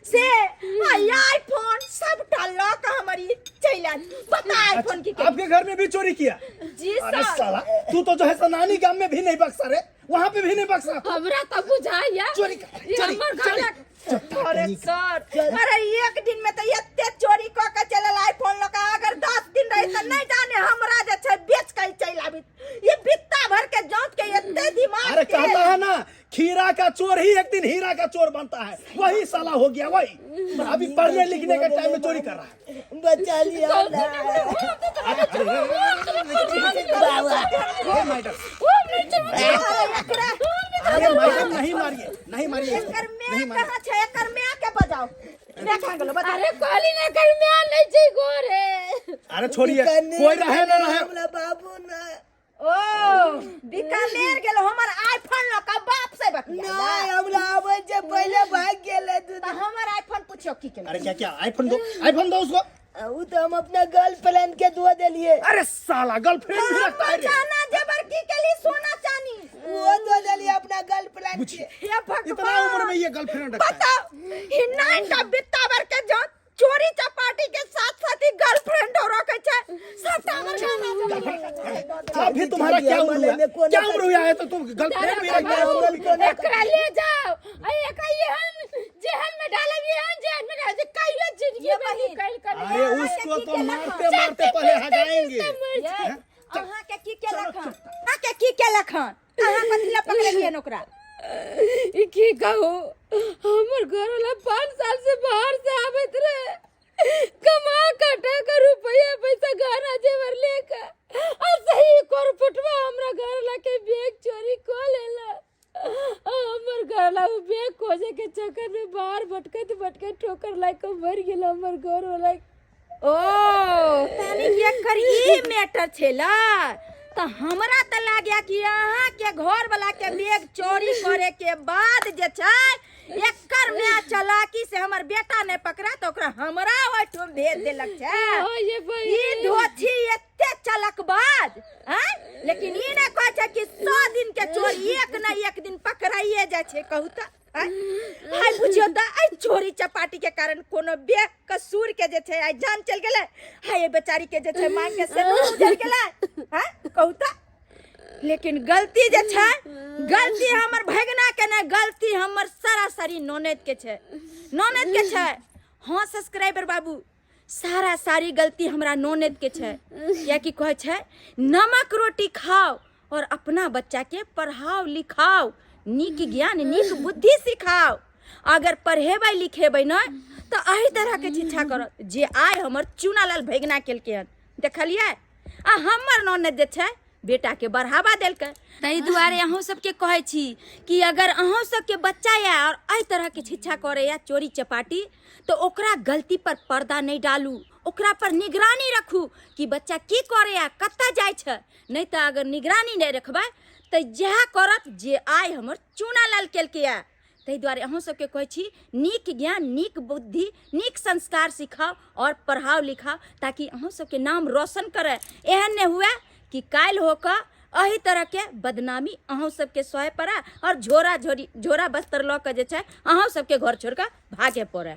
से आ आईफोन सबटा लऽ कऽ हमर ई चलि आयल। बता आईफोन की केलक? आपके घर में भी चोरी किया? जी अरे सर। साला तू तो जो है सो नानी गांव में भी नहीं बक्सा रे, वहाँ पे भी नहीं बक्सा। हमरा तो बुझाइया चोरी कर, ये चोरी, हमर घर चोरी। लग- चट्टा अरे कहीं का। सर, अरे एक दिन में तो एते चोरी कऽ के चलल आईफोन लऽ कऽ, अगर 10 दिन रही तऽ नहीं जाने हमरा जे छै बेच के चलि आबी। ये बित्ता भर के जांच के एते दिमाग अरे तेज। कहता है ना, खीरा का चोर ही एक दिन हीरा का चोर बनता है, वही साला हो गया वही। अभी पढ़ने लिखने के टाइम में चोरी कर रहा है। बचा लिया ना। अरे मैडम, अरे मैडम नहीं मारिए, नहीं मारिए इसको, एकर नहीं my मारिए। कहाँ छै? एकर my के बजाओ, my कहाँ गेलो बता। अरे कहली ना कर मैं नहीं छी गोरे। अरे छोड़िए, कोई रहे ना रहे। हमरा बाबू ना। ओ बीकानेर गेलो हमर आईफोन लऽ कऽ बाप से बतिया। नहीं हमरा आबै छै पहिले भाग गेलै दू तऽ हमर आईफोन पूछियो की केलक। अरे क्या क्या आईफोन दो, आईफोन दो उसको। उ तो हम अपना गर्लफ्रेंड के दो देलिए। अरे साला गर्लफ्रेंड भी रखता है रे। जाना जेवर की केली सोना चानी वो दो देलिए अपना गर्लफ्रेंड के। बुझिए हे भगवान, इतना उम्र में ये गर्लफ्रेंड रखता है। बताओ ही नाइन का बित्ता भर के जान चोरी चपाटी के साथ साथ ही गर्लफ्रेंड और रखे छै सबटा हमर गाना। अभी तुम्हारा क्या उम्र हुआ, क्या उम्र हुआ है तो तुम गर्लफ्रेंड भी रखता है? एकरा ले जाओ, आ एकरा एहन जेहन में डालब, एहन जेहन में डालब जे कहियो जिंदगी में निकल कर। अरे उसको तो मारते मारते पहले हगाएंगे। अहाँ के की केलक हन? अहाँ के की केलक हन? अहाँ कथी लए पकड़लियै ओकरा? ई की कहू, हमर घर वाला 5 साल से बाहर से आबैत रहे, कमा कटा के रुपया पैसा गहना जेवर लेके, आ सही करपुटवा हमरा घर वाला के बैग चोरी क लेला। हमर घर वाला उ बैग खोजे के चक्कर में बाहर भटकत भटकत ठोकर लाग के मर गेल हमर घर वाला। ओ तानी के एकर ई मैटर छेला त हमरा त लाग्या कि अहाँ के घर वाला के बैग चोरी करे के बाद जे छै एकर my चलाकी से हमर बेटा नहीं पकड़ा त ओकरा हमरा ओहिठाम भेज देलक छै। हाँ, ये बहिन। ई धोथी एते चलकबाज हैं, लेकिन ई नहीं कहै छै कि 100 दिन के चोर एक न एक दिन पकड़ाइए जाइ छै। कहू त आँय? आइ बुझियौ त एहि चोरी चपाटी के कारण कोनो बेकसूर के जे छै आइ जान चलि गेलै, हाय बेचारी के जे छै मांग के से उजड़ गेलै। आँय कहू त, लेकिन गलती जे छै गलती हमर भगना के नहि, गलती हमर सरासरी ननद के छै, ननद के छै। हाँ सब्सक्राइबर बाबू, सारा सारी गलती हमरा ननद के छै, कियाकि कहै छै नमक रोटी खाओ और अपना बच्चा के पढ़ाओ लिखाओ, नीक ज्ञान नीक बुद्धि सिखाओ। अगर पढ़ेबै लिखेबै नहि तऽ एहि तरहके शिक्षा करत जे आइ हमर चूनालाल भैगना केलकै हन। देखलियै, आ हमर ननद जे छै बेटाके बढ़ावा देलकै। ताहि दुआरे अहूँ सबके कहै छी कि अगर अहूँ सबके बच्चा यऽ आओर एहि तरहके शिक्षा करैए चोरी चपाटी, तऽ ओकरा गलती पर पर्दा नहि डालू, ओकरा पर निगरानी रखू कि बच्चा की करैए, कतऽ जाइ छै। नहि तऽ अगर निगरानी नहि रखबै तऽ इएह करत जे आइ हमर चूनालाल केलकैए। ताहि दुआरे अहूँ सबके कहै छी, नीक ज्ञान, नीक बुद्धि, नीक संस्कार सिखाउ आओर पढ़ाउ लिखाउ ताकि अहूँ सबके नाम रोशन करय। एहन नहि हुए कि काल्हि होकऽ एहि तरहके बदनामी अहूँ सबके सहे पड़य आओर झोरा झोरी झोरा बस्तर लऽ कऽ जे छै अहूँ सबके घर छोड़ि कऽ भागे पड़य।